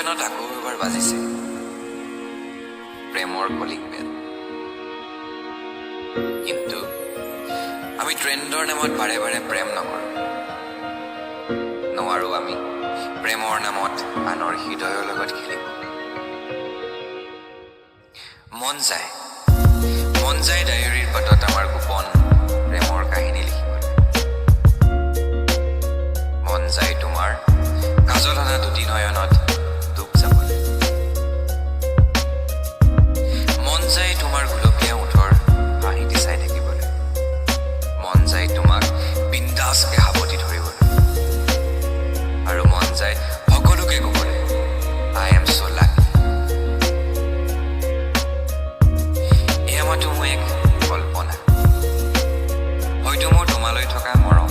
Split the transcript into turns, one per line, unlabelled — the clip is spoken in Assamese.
পৃথিৱীখনত আকৌ এবাৰ বাজিছে প্ৰেমৰ কলিং বেল। কিন্তু আমি ট্ৰেণ্ডৰ নামত বাৰে বাৰে প্ৰেম নকৰোঁ। নোৱাৰোঁ আমি প্ৰেমৰ নামত আনৰ হৃদয়ৰ লগত খেলিব। মন যায়, মন যায় ডায়েৰীৰ পাতত আমাৰ গোপন প্ৰেমৰ কাহিনী লিখিবলৈ। মন যায় তোমাৰ কাজল সনা দুটি নয়নত ডুব যাবলৈ। মন যায় তোমাৰ গুলপীয়া ওঁঠৰ হাঁহিটি চাই থাকিবলৈ। মন যায় তোমাক বিন্দাছকে সাৱটি ধৰিবলৈ আৰু মন যায় সকলোকে ক'বলৈ, "I am so lucky." এয়া মাথো মোৰ এক কল্পনা, হয়তো মোৰ তোমালৈ থকা মৰম।